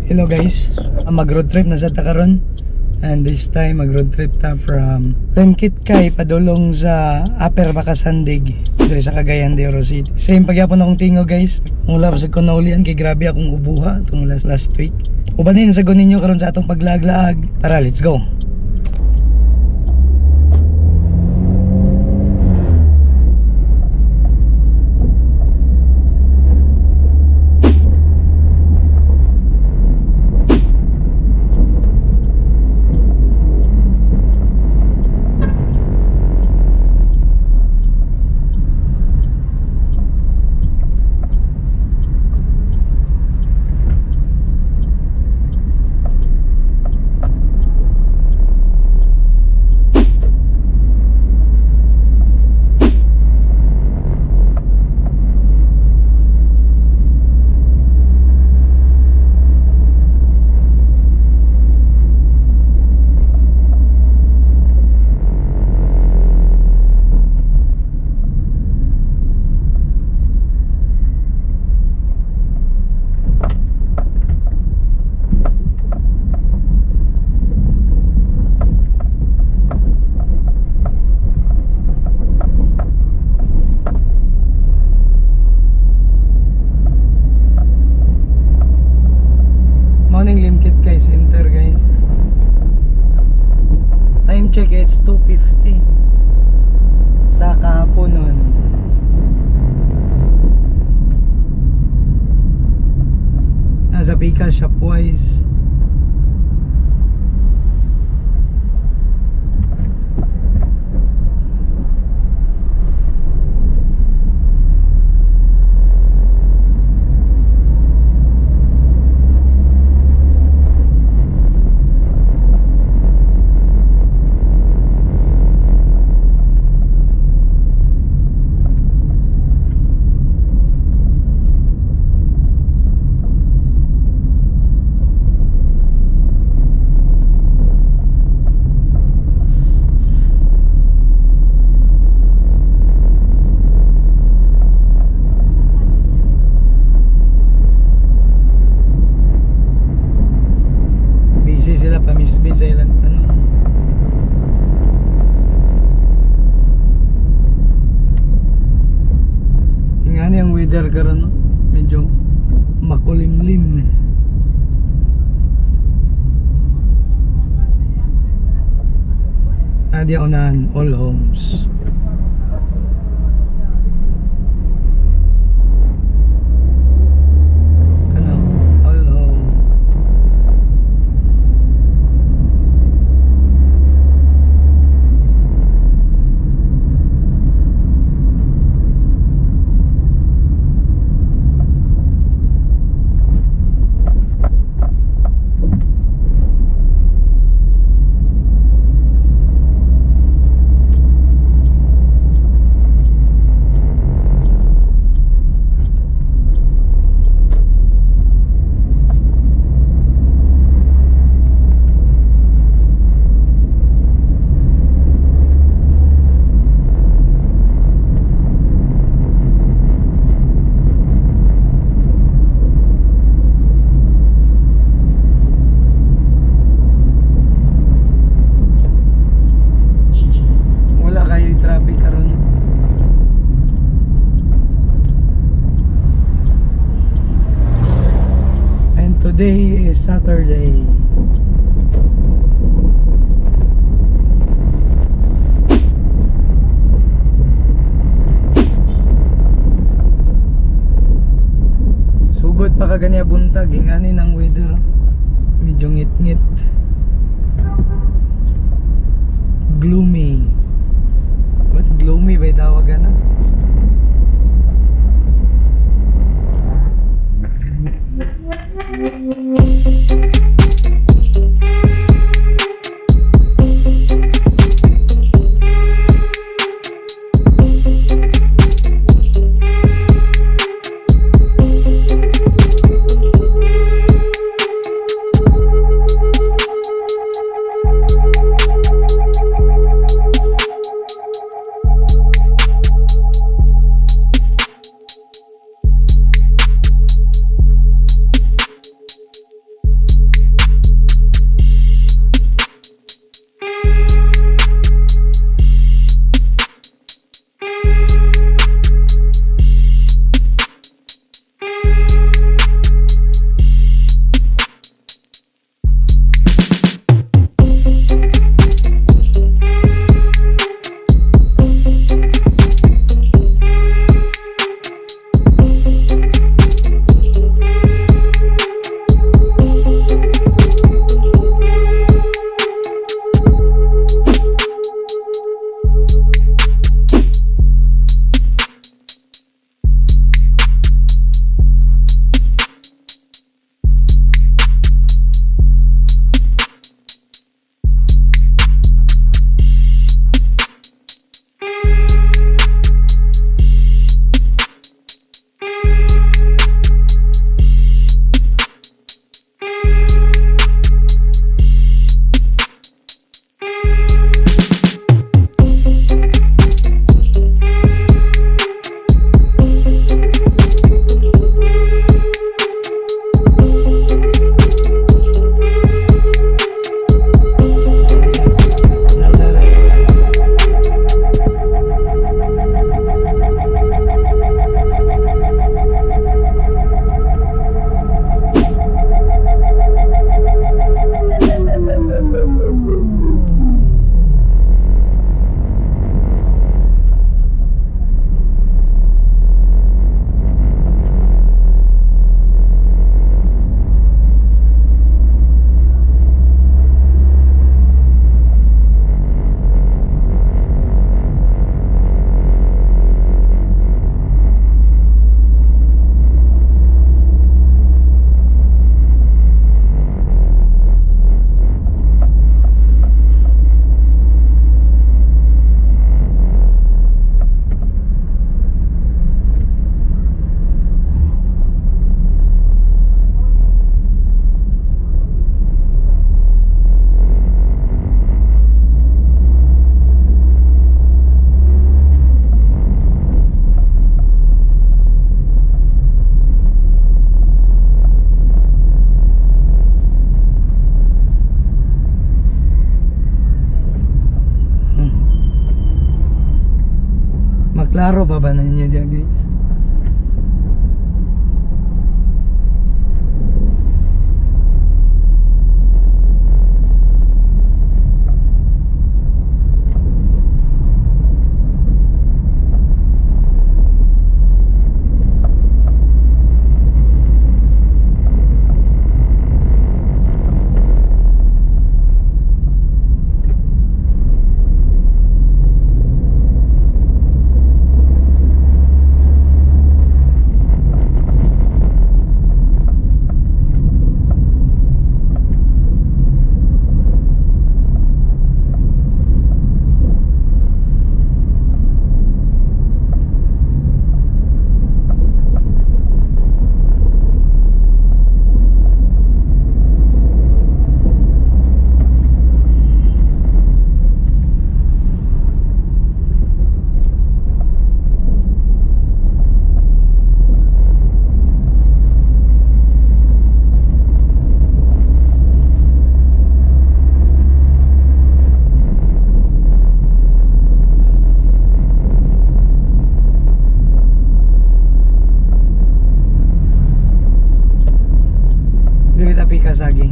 Hello guys, mag road trip na sa ta karon. And this time mag road trip ta from Limketkai padulong sa Upper Macasandig diri sa Cagayan de Oro City. Same pagyapon akong tingo, guys. Mula pa sa ko naulian kay grabe akong ubuha tong last last week. Ubanin sa ninyo karon sa atong paglaag-laag. Tara, let's go. Morning, Limketkai Center, guys. Time check, it's 2:50 sa kahaponon. Nasa Pika Shopwise. Busy sila pamisbi sa ilang tanong. Ingani ang weather karon, no? Medyo makulimlim. Adi unahan, all homes. Ano? All home. Wala kayo traffic karon. And today is Saturday. Sugod pa kaganya buntag, ingani ng weather. Medyo ngit-ngit. Gloomy. What, gloomy ba tawag ana? Klaro pa ba ninyo dyan, guys? Diri ta pikas agi.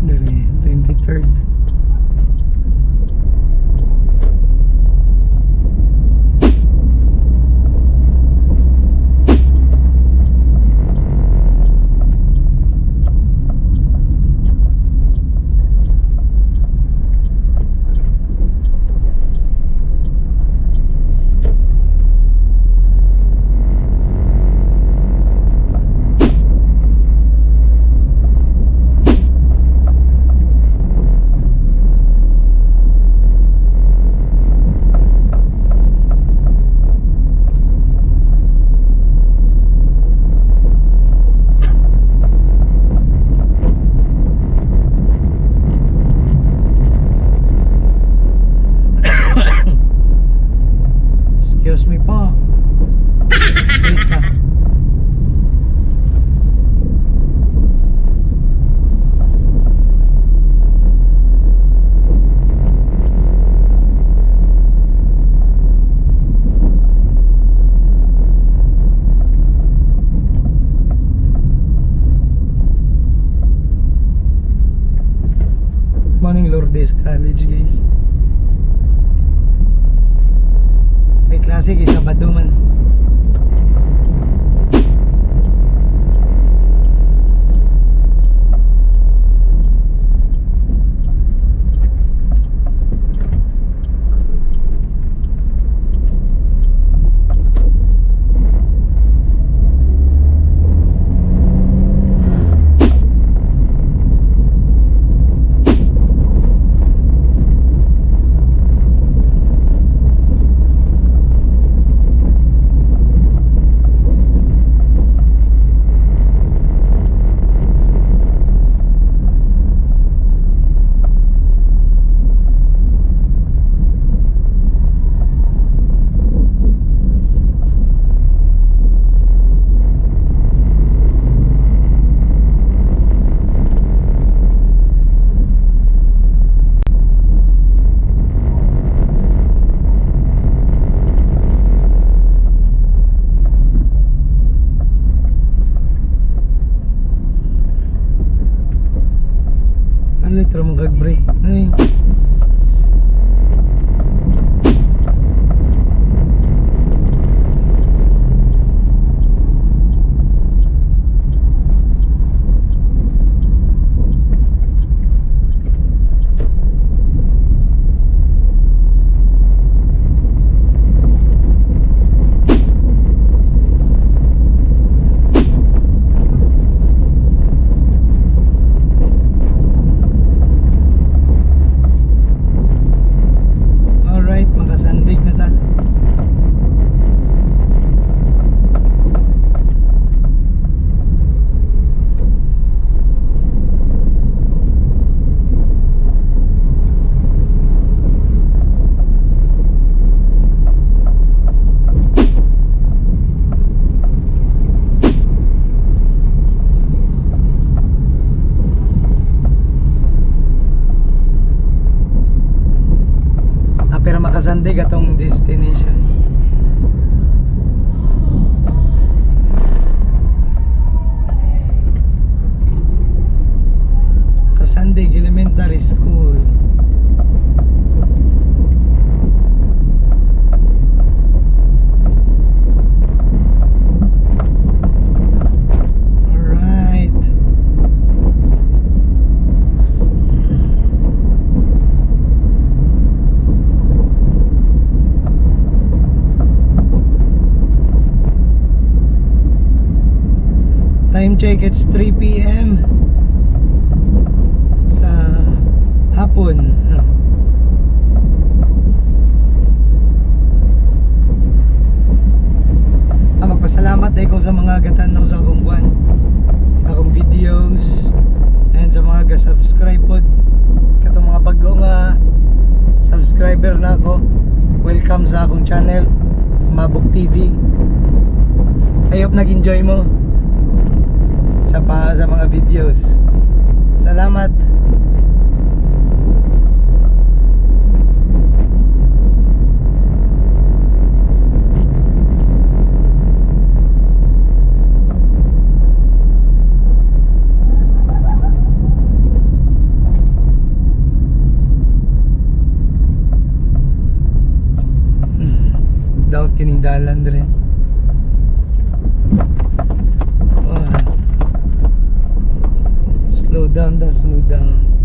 Diri 23rd. Excuse me po. Straight ka. Morning, Lourdes College, guys. May klase kay Sabado man. Ano litro mo kag break? Ay. Bakasandig atong destination. Kasandig Elementary School. Alright. Time check, it's 3 p.m. sa hapon. Ah, magpasalamat ko sa mga gatanaw sa akong buwan, sa akong videos and sa mga ga-subscribe pod, katong mga bago nga subscriber na ako. Welcome sa akong channel, sa Mabok TV. I hope nag-enjoy mo sa mga videos. Salamat. Daot kining dalan dre. Wow. Slow down da, slow down.